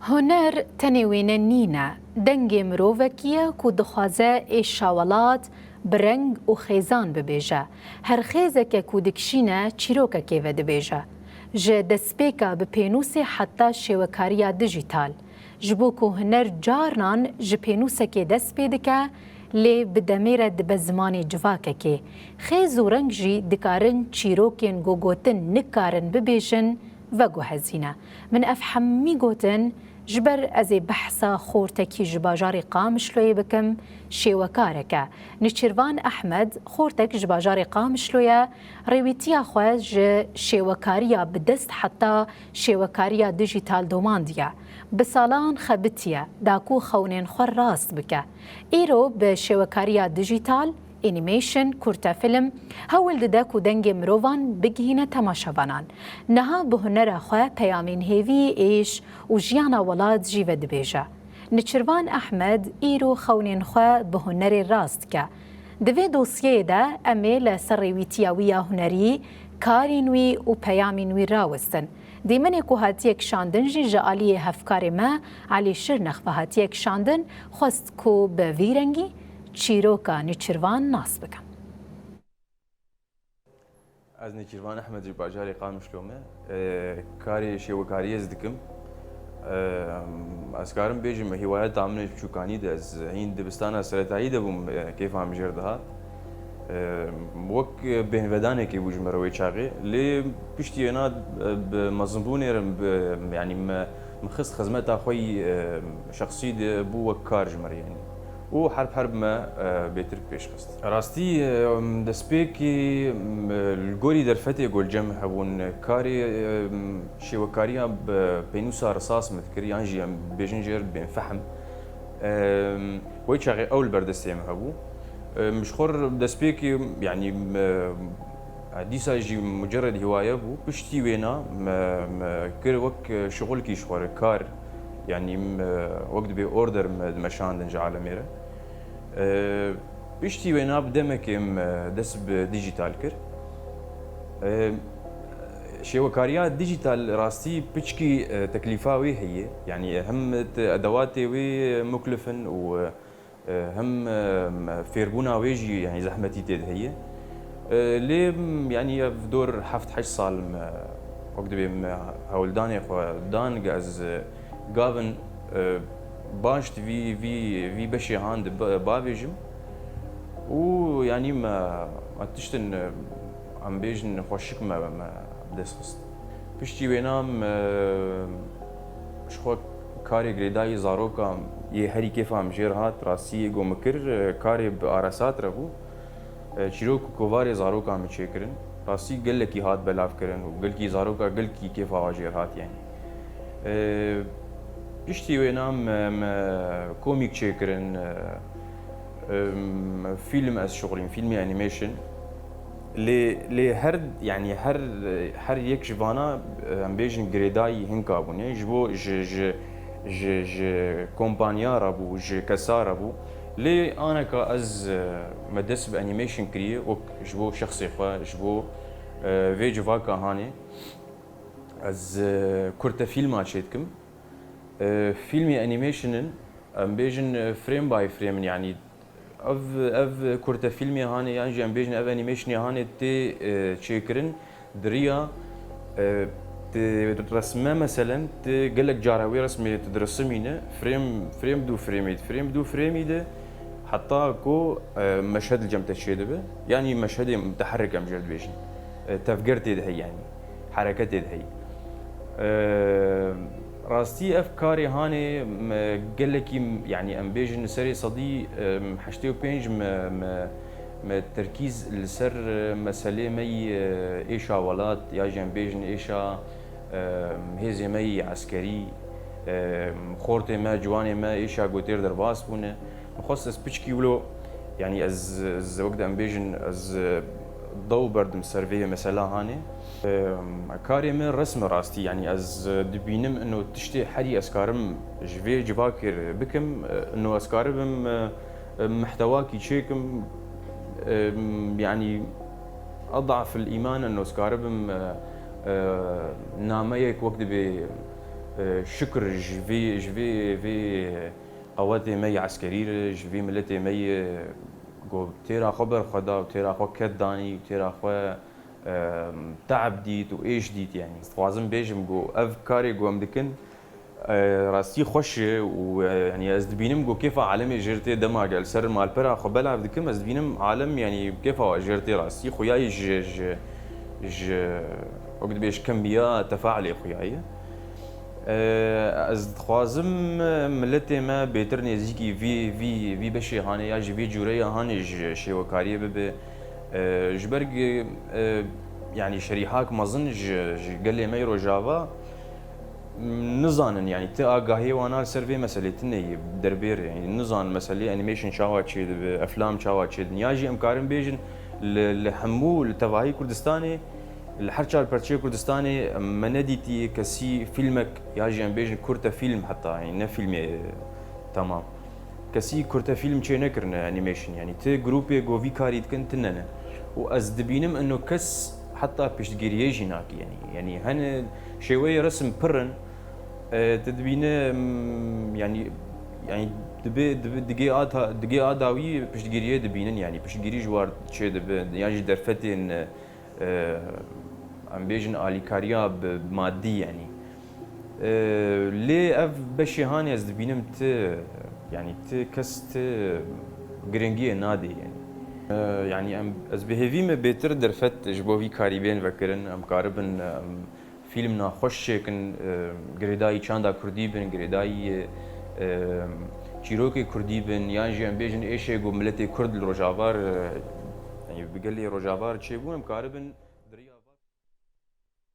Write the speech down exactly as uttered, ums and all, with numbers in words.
Huner tenê wêne nîne, dengê mirovekî ye ku dixwaze êşa welat bi reng û xêzan bibêje. Her xêzeke ku dikişîne çîrokekê vedibêje. Ji destpêka bi pênûsê heta şêwekariya dijîtal. Ji bo ku huner carnan ji pênûsekê dest pê dike, lê bi demê re dibe zimanê civakekê. Xêz û reng jî dikarin çîrokên ku gotin nikarin bibêjin, veguhezîne. Min ev hemî gotin, ji ber ez ê behsa xortekî ji bajarê Qamişloyê bikim, şêwekarek e. Niçirvan Ehmed, xortek ji bajarê Qamişlo ye, rêwîtiya xwe ji şêwekariya bi dest heta şêwekariya dijîtal domandiye. Bi salan xebitiye, da ku xewnên xwe rast bike. Îro bi şêwekariya dijîtal, animation, kurtefilm, hewl dide ku dengê mirovan bigihîne temaşevanan. Niha bi hunera xwe peyamên hêvî, êş û jiyana welat jî vedibêje. Niçirvan Ehmed îro xewnên xwe bi hunerê rast dike. Di vê dosyeyê de em ê li ser rêwîtiya wî ya hunerî, karên wî û peyamên wî rawestin. Dîmenê ku hatiye kişandin jî ji aliyê hevkarê me Elî Şirnex ve hatiye kişandin, xwest ku bi vî rengî çîroka Nêçîrvan nas bikim. Ez Nêçîrvan Ehmed ji bajarê Qamişlo me. E, karê şêwekariyê ez dikim. E, ez karim bêjim, hîwayeta min ji biçûkanî de, ez hîn dibistana seretayî de bûm, e, kêfa min jêr dihat. E, wek bêhnvedanekê bû ji me re wê çaxê. Lê piştî wêna, e, bi mezinbûnê re, bi, yanî me, min xist xizmeta xwe yî, e, şexsî de bû wek kar ji me re, yanî. Û herb herb me, e, bêtir pêş xist. Rastî, e, destpêkê, e, li gorî derfetê ku li cem hebûn, karê, e, şêwekariya bi pênûsa risas min dikir, yan jî em bêjin jê re dibên fehm. E, wê çaxê ew li ber destê min hebû. E, min ji xwe re destpêkê, yanî, e, dîsa jî mucerred hîwaye bû. Piştî wêna me, me kir wek şixulkî ji xwe re kar, yanî, me, wek dibê order me dimeşandin ji alemê re. E, piştî wêna bi demekê me dest bi dijîtal kir. E, şêwekariya dijîtal rastî piçkî, e, teklîfa wê heye. Yanî hem edewatê wê muklif in û, e, hem, e, fêrbûna wê jî, yanî zehmetî tê de heye. E, lê, m, yanî ev dor heft heşt sal me, wek dibê me hewldanê xwe dan, ez, e, gavin, e, baş di vî, vî, vî beşê han de ba-, bavêjim. Û yanî me, me tiştin, e, em bêjin xweşik me, me bi dest xist. Piştî wêna me, e, ji xwe karê girêdayî zaroka yê herî kêfa min jêr hat, rastî yê ku min kir, e, karê bi arasat re bû. E, çîrok û kovarê zaroka min çêkirin. Rastî gelekî hat belavkirin û gelkî zaroka gelkî kêfa wa jêr hat, yanî. E, piştî wêna me, me komîk çêkirin, e, em, fîlm ez şixulîm, fîlmê animation. Lê, lê her, yanî her, her yek ji vana, em bêjin girêdayî hinka bûne. Ji bo, ji, ji, ji, ji kompanya re bû, ji kesa re bû. Lê aneka ez, e, me dest bi animation kiriye, wek ji bo şexsê xwe, ji bo, e, vê civaka hanê. Ez, e, kurte fîlma çêdikim. E, fîlmê animation in, em bêjin, e, frame by frame in, yanî ev, ev kurte fîlmê hanê, yan jî em bêjin ev animationê hanê tê, e, çêkirin di riya, e, ti resme meselen, ti gelek cara wê resmê tu dirisimîne, frame, frame du framê, frame du framî de heta ku, e, meşhed li cem te çêdibe, yanî meşhedê mutaherrik em jê re dibêjin. E, tevger tê de heye, yanî. Hereketê de heye. Eee, rastî ev karê hanê me gelekî, yanî em bêjin li serê sedî, em, heştê û pênc me, me, me terkîz li ser, e, meselê me yî, e, êşa welat, ya jî em bêjin êşa, e, hêzê me yî eskerî, e, xortê me, ciwanê me êşa gotêr derbas bûne. Min xwest ez piçkî wilo, yanî ez, ez wek di em bêjin, ez, e, dew berdim ser vê mesela hanê. E, karê min resm e rastî, yanî ez, e, dibînim ino tiştê herî ez karim ji vê civakê re bikim, e, ino ez karibim, e, e, mehtewakî çêkim, e, yanî edafil îman ino ez karibim, e, e, nameyek wek dibê E, şikir ji vê, ji vê, vê qewetê me yê eskerî re, ji vê miletê me yê ku têra xwe berxwe da û têra xwe ket danî û têra xwe, e, teeb dît û êş dît, yanî. Dixwazim bêjim ku ev karê ku em dikin, e, rastî xweş e û, e, yanî ez dibînim ku kêfa alemê jêr tê, dema gel ser malpera xwe belav dikim, ez dibînim alem, yanî kêfa jêr tê rastî. Xuya yî ji, ji, ji, wek dibêj kemiya tefaulê xuya yî. E, ez dixwazim, e, miletê me bêtir nêzîkî vî, vî, vî beşê hanê ya jî vî cûreya hanê ji şêwekariyê bibe. E, ji ber ku, e, yanî şerîhak mezin ji, ji gelê me yê Rojava, m, nizanin, yanî ti agahiyê wan a li ser vê meselê tune yê derbêr, yanî nizanin meselê animation çawa çêdibe, eflam çawa çêdin. Ya jî em karin bêjin li, li hemû, li tevahî Kurdistanê, li her çar perçeyê Kurdistanê me nedîtiye kesî fîlmek, ya jî em bêjin kurte fîlm heta, yanî ne fîlmê, e, temam. Kesî kurte fîlm çê nekirine animation, yanî ti grûpê ku vî karî dikin tune ne. Û ez dibînim ino kes heta piştgiriyê jî nake, yanî, yanî hene şêweyê resim pir in, e, tu dibîne, m, yanî, yanî dibe, dibe, digê a ta-, digê a dawî piştgiriyê dibînin, yanî piştgirî ji war çêdibe, yan jî derfetên, e, em bêjin alîkariya bi madî, yanî. E, lê ev beşê hanê ez dibînim ti, yanî ti kes ti giringiyê nadê, yanî. E, yanî em, ez bi hêvî me bêtir derfet ji bo vî karî bên vekirin, em karibin, em fîlm naxweş çêkin, e, girêdayî çanda kurdî bin, girêdayî, e, çîrokê kurdî bin, yan jî em bêjin êşê ku miletê kurd li Rojava re, e, yanî bi gelê Rojava re çêbû, em karibin